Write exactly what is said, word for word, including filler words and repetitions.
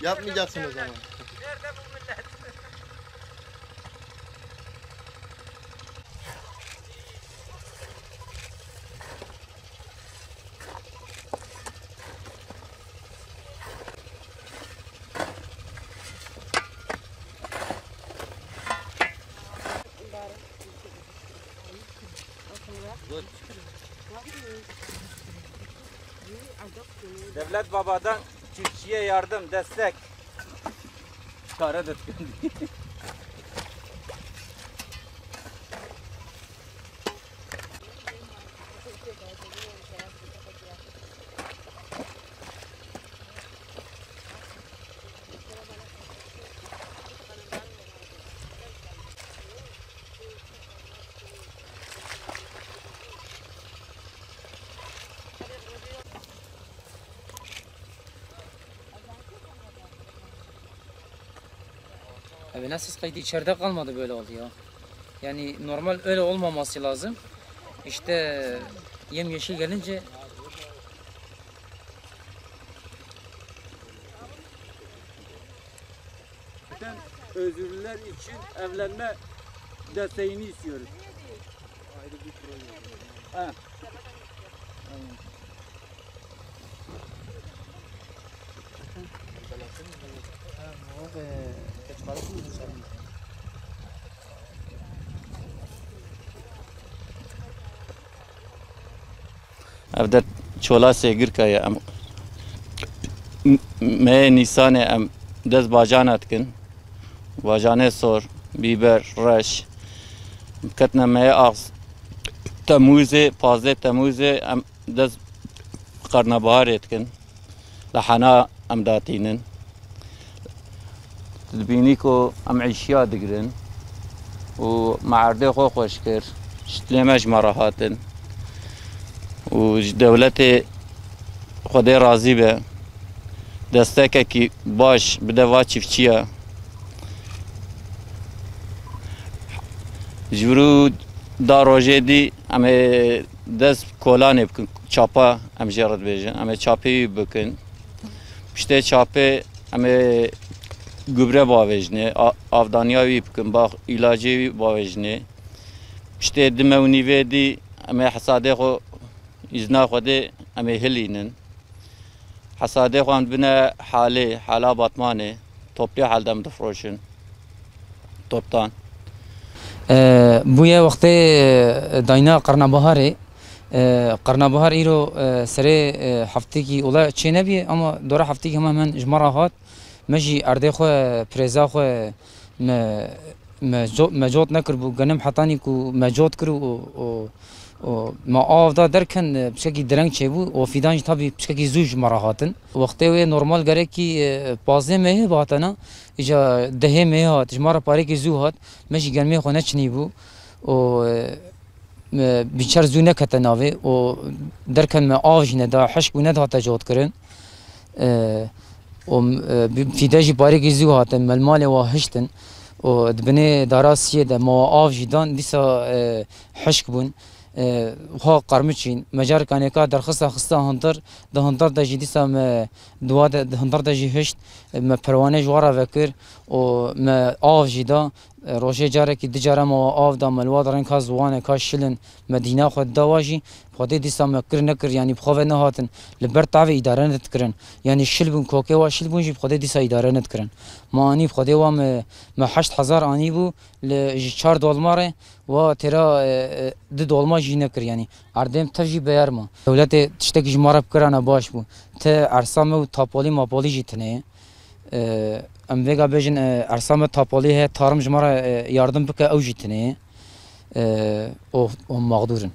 Yapmayacaksın o zaman. Devlet Baba'dan çiftçiye yardım, destek. Çare de tükendi. Abi nasıl kaydı içeride kalmadı böyle oldu ya. Yani normal öyle olmaması lazım. İşte yemyeşil gelince Bütün özürlüler için evlenme desteğini istiyoruz. Ayrı bir proje. Ha. Tamam. Ev der çola sêgirka ye. Em m-, meyê Nîsanê em dest bajana dikin. Bajanê sor, bîber, reş. Ketine meyê ax Temûzê, pazdeh Temûzê em dest qarnebiharê dikin. Li hena em datînin. Tu dibînî ku em îşiya digirin û me erdê xwe xweş kir. Ji dilê me ji me re hatin. Û ji dewletê Xwedê razî be. Destekekî baş bide va çiftçiya. Ji vir û da rojê dî em ê dest kolanê bikin, çapa em jê re dibêjin. Em ê çapê wî bikin. Piştê çapê em ê gubre bavêjinê, a-, avdaniya wî bikin, bax îlacê wî bavêjinê. Piştê di mew nîvê dî em ê hesadê xwe, îzna Xwedê em ê hilînin. Hesadê xwe em dibine halê, hala Batmanê, toplî hal de em difroşin. Toptan. E, bûye wextê, e, dayna qernebiharê. E, qernebihar îro, e, serê, e, heftekî ola çê nebîye, ama dora heftekî hemen hemen ji me re hat. Me jî erdê xwe, pirêza xwe me, me co-, me cot nekiribû. Genim hetanî ku me cot kir û, û, û me av da derken, e, piçekî direng çêbû û fîdan jî tabî piçekî zû ji me re hatin. Wextê wê normal gerekî, e, pazdeh meyê bihatena, îca dehê meyê hat, ji me re parêkî zû hat, me jî germê xwe neçinîbû û, e, me bîçer zû nekete navê û derken me av jî neda, hişk bû nedihate cotkirin. E, û, e, bi-, fîde jî parêkî zû hatin, me li malê wa hiştin û di binê dara siyê de me wa av jî dan, dîsa, e, hişk bûn. E, xwe qermiçîn, me careka nêka derxista xista hundir, di hundir de jî dîsa me di wa de, di hundir de jî hişt, e, me perwane ji wa re vekir û me av jî da. E, rojê carekî du cara me wa av da, me li wa de reng ka ziwanek, ka şilin, me dîna xwe dida wa jî, bi Xwedê dîsa me kir nekir, yanî bi xwe ve nehatin, li ber tavê îdare nedikirin. Yanî şil bûn, kokê wa şil bûn jî bi Xwedê dîsa îdare nedikirin. Me anî bi Xwedê wa me, me heşt hezar anîbû, li ji çar dolma re wa têra, e, e, du dolma jî nekir, yanî erdê me tev jî beyar ma. Dewletê tiştekî ji me re bikirane baş bû. Ti ersa me û tapolî mapolî jî tune ye. E, em vêga bêjin, e, ersa me tapolî heye, tarim ji me re, e, yardim bike, ew jî tune ye. E, û, û mexdûr in.